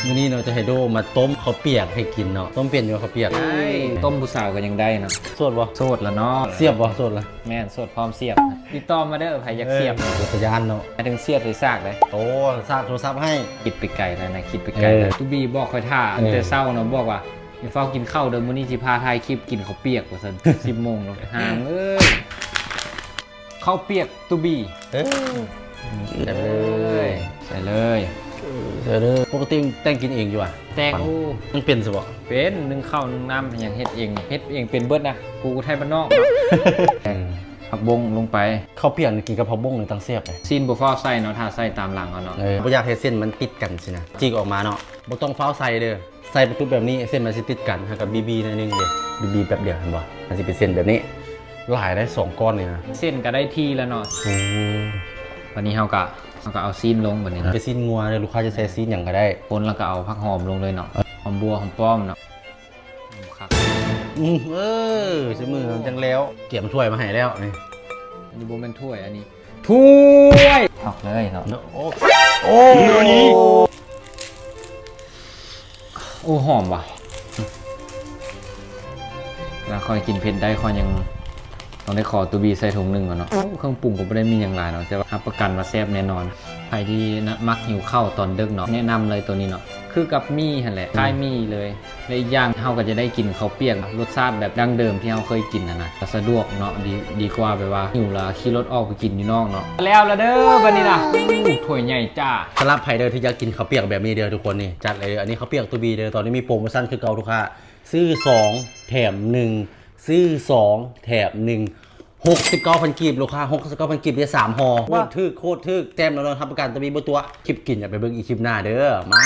ມື້ນີ້ເນາະ ຈະໃຫ້ໂດມາຕົ້ມເຂົ້າປຽກໃຫ້ກິນເນາະ. ຕົ້ມເປັນຢູ່ບໍ່ເຂົ້າປຽກ? ໄດ້ ຕົ້ມຜູ້ສາວກໍຍັງໄດ້ເນາະ. ໂສດບໍ່? ໂສດລະເນາະ. ສຽບບໍ່? ໂສດລະ. ແມ່ນ ໂສດພ້ອມສຽບ. ຕິດຕໍ່ມາເດີ ໃຜຢາກສຽບ. ເອີ ບໍ່ຕະຢ້ານເນາະ. ໝາຍເຖິງສຽບໃສ່ສາກເດ້. ໂອ້ ສາກໂທລະສັບໃຫ້. ຄິດໄປໄກແລ້ວນະ ຄິດໄປໄກແລ້ວ. ຕູບີບອກຂ້ອຍຖ້າ ເອີ ແຕ່ເຊົ້າເນາະ ບອກວ່າ ຢ່າຟ້າວກິນເຂົ້າເດີ ມື້ນີ້ຊິພາຖ່າຍຄລິບກິນເຂົ້າປຽກວ່າຊັ້ນ. ສິບໂມງແລ້ວ ຫາເອີຍ. ເຂົ້າປຽກຕູບີ. ເອີ ໃສ່ເລີຍ ໃສ່ເລີຍ ເອີ ໃສ່ເລີຍ. ປົກກະຕິແຕ່ງກິນເອງຢູ່ຫວາ? ແຕ່ງ. ໂອ້ ຍັງເປັນຊະບໍ? ເປັນ ໜຶ້ງເຂົ້າ ໜຶ້ງນ້ຳ ຫຍັງເຮັດເອງ ເຮັດເອງເປັນເບິດນະ. ກູໄທບ້ານນອກ. ເອີ ຜັກບົ້ງລົງໄປ. ເຂົ້າປຽກນີ້ກິນກັບຜັກບົ້ງນີ້ຕ່າງແຊບເດ້. ຊີ້ນບໍ່ຟ້າວໃສ່ເນາະ ຖ້າໃສ່ຕາມຫຼັງເອົາເນາະ. ເອີ ບໍ່ຢາກໃຫ້ເສັ້ນມັນຕິດກັນຊີ້ນະ ຈີກອອກມາເນາະ. ບໍ່ຕ້ອງຟ້າວໃສ່ເດີ. ໃສ່ປະຕຸບແບບນີ້ ເສັ້ນມັນຊິຕິດກັນ ເຮົາກໍບີໆໜ້ອຍໜຶ່ງເດ້ ບີໆແປັບດຽວ ເຫັນບໍ່? ມັນຊິເປັນເສັ້ນແບບນີ້ ຫຼາຍໄດ໋ ສອງກ້ອນນີ້ນະ. ເສັ້ນກໍໄດ້ທີ່ແລ້ວເນາະ. ໂອ້ ບັດນີ້ເຮົາກໍ ເຮົາກໍເອົາຊີ້ນລົງບັດນີ້ນະ. ເປັນຊີ້ນງົວເດີ ລູກຄ້າຈະໃສ່ຊີ້ນຫຍັງກໍໄດ້. ຄົນແລ້ວກໍເອົາຜັກຫອມລົງເລີຍເນາະ. ຫອມບົ່ວ ຫອມປ້ອມເນາະ. ຄັກ. ອື ເອີ ຊິມືຈັ່ງແລ້ວ. ກຽມຖ້ວຍມາໃຫ້ແລ້ວນີ້. ອັນນີ້ບໍ່ແມ່ນຖ້ວຍ ອັນນີ້ ຖ້ວຍ ອອກເລີຍເນາະ. ໂອ້ ໂອ້ ໂອ້ ຫອມວ່ະ. ເວລາຂ້ອຍກິນເຜັດໄດ້ ຂ້ອຍຍັງຕ້ອງໄດ້ຂໍຕູບີໃສ່ຖົງໜຶ່ງກ່ອນເນາະ. ໂອ້ ເຄື່ອງປຸງກໍບໍ່ໄດ້ມີຫຍັງຫຼາຍເນາະ ແຕ່ວ່າຮັບປະກັນວ່າແຊບແນ່ນອນ. ໃຜທີ່ມັກຫິວເຂົ້າຕອນດຶກເນາະ ແນະນຳເລີຍໂຕນີ້ເນາະ. ຄືກັບໝີ່ຫັ້ນແຫຼະ ຄ້າຍໝີ່ເລີຍ. ແລະ ອີກຢ່າງເຮົາກໍຈະໄດ້ກິນເຂົ້າປຽກລົດຊາດແບບດັ້ງເດີມທີ່ເຮົາເຄີຍກິນຫັ້ນນະ ກໍສະດວກເນາະ ດີ ດີກວ່າແບບວ່າຫິວແລ້ວຂີ່ລົດອອກໄປກິນຢູ່ນອກເນາະ. ແລ້ວລະເດີບັດນີ້ນະ. ໂອ້ ຖ້ວຍໃຫຍ່ຈ້າ. ສຳລັບໃຜເດີທີ່ຢາກກິນເຂົ້າປຽກແບບນີ້ເດີທຸກຄົນ ນີ້ຈັດເລີຍ. ອັນນີ້ເຂົ້າປຽກຕູບີເດີ ຕອນນີ້ມີໂປຣໂມຊັນຄືເກົ່າລູກຄ້າ ຊື້ສອງແຖມໜຶ່ງ ຊື້ສອງແຖມໜຶ່ງ ຫົກສິບເກົ້າພັນກີບລູກຄ້າ ຫົກສິບເກົ້າພັນກີບໄດ້ສາມຫໍ່. ໂຄດຖືກ ໂຄດຖືກ ແຈ່ມແນ່ນອນ ຮັບປະກັນຕະມີບໍ່ຕົວະ. ຄລິບກິນ ໄປເບິ່ງອີກຄລິບໜ້າເດີ. ມາ